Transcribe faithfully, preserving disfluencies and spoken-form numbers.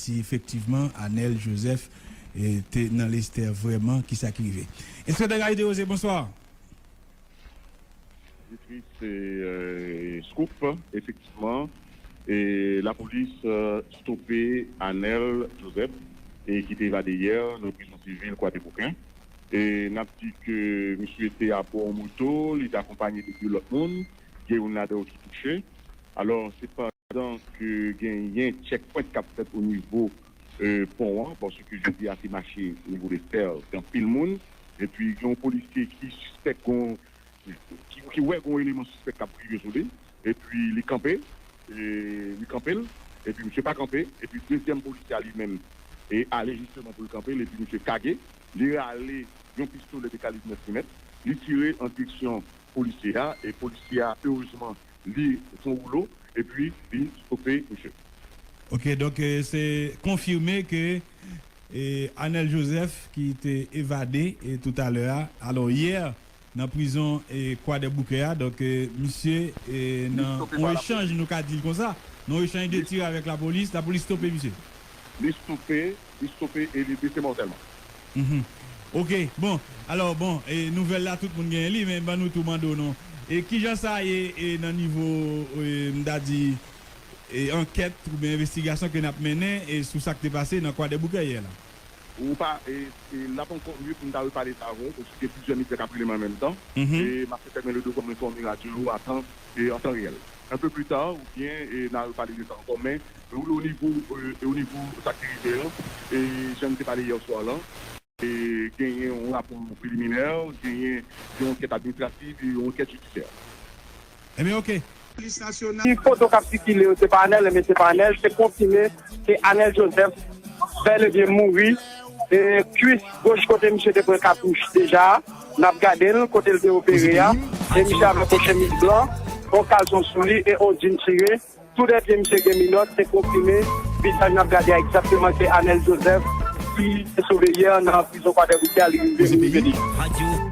si efektivman Anel Joseph eh, te nan lestè vrèman, kisa ki rive. Enspektè Gary Desrosiers, bonswa. Dimitri, se euh, Scoop, efektivman. E lapolis euh, stope Anel Joseph, e ki te evade yè nan prizon sivil Kwadèboukè. E n ap di ke misye te abò yon moto, li te akonpanye de de lòt moun, gen youn ladan yo ki touche. Alò, se pandan ke genyen checkpoint k ap fèt o nivo euh, pon an, paske jodi a se mache nivo de fè, gen anpil moun. Epi gen yon polisye ki sispèk gon ki, ki wè gon eleman sispèk k ap rive sou li, epi li kanpe, e, li kanpe l, epi misye pa kanpe, epi dezyèm polisye a li menm e ale jisteman pou l kanpe l, epi misye kage, li rale yon pistolè de kalib nèf milimèt, li tire an direksyon polisye a, e polisye a, erezman, li fè yon woulo, epi li stope misye. Ok, donk eh, se konfime ke eh, Anel Joseph ki te evade eh, toutalè a, alò yè nan prizon eh, Kwadèboukè a, donk eh, misye eh, nan yon echanj, nou ka di l konsa, nan yon echanj de tir avèk lapolis, lapolis stope misye. Li stope, li stope e li blese mòtèlman. Mhm. Ok, bon, alò bon, e nouvèl la tout moun genyen li, men ban nou tou mande w non. E kijan sa ye e nan nivo e m ta di e ankèt oubyen envestigasyon ke n ap mennen e sou sa k te pase nan Kwadèboukè yè la? Ou pa, e, e, l ap ankò mye pou n ta repale sa avè w, paske gen plizyè medya k ap rele m an menm tan. Mhm. E m ap fè mwen le devwa m enfòme radyo yo a tan, e an tan reyèl. Un peu plus tard, oubyen e, n a repale de sa ankò, men o, o nivo, e, o nivo sa ki rive an, e jan n te pale yè swa lan, e genyen yon rapò preliminè, genyen yon ankèt administrativ e yon ankèt jidisyè. Ebyen, ok. Polis nasyonal. Si foto k ap sikile yo se pa Anel, ebyen se pa Anel, se konfime ke Anel Joseph bèl e byen mouri. E kwis goch kote misye te pran katouch deja, n ap gade l, kote l te opere a. E misye avèk yon chemiz blan, yon kalson sou li e yon djin chire. Tou de pye misye gen minòt, se konfime. Vizaj n ap gade a egzakteman se Anel Joseph ki te sove yè nan prizon Kwadèboukè a, li rive mouri jodi.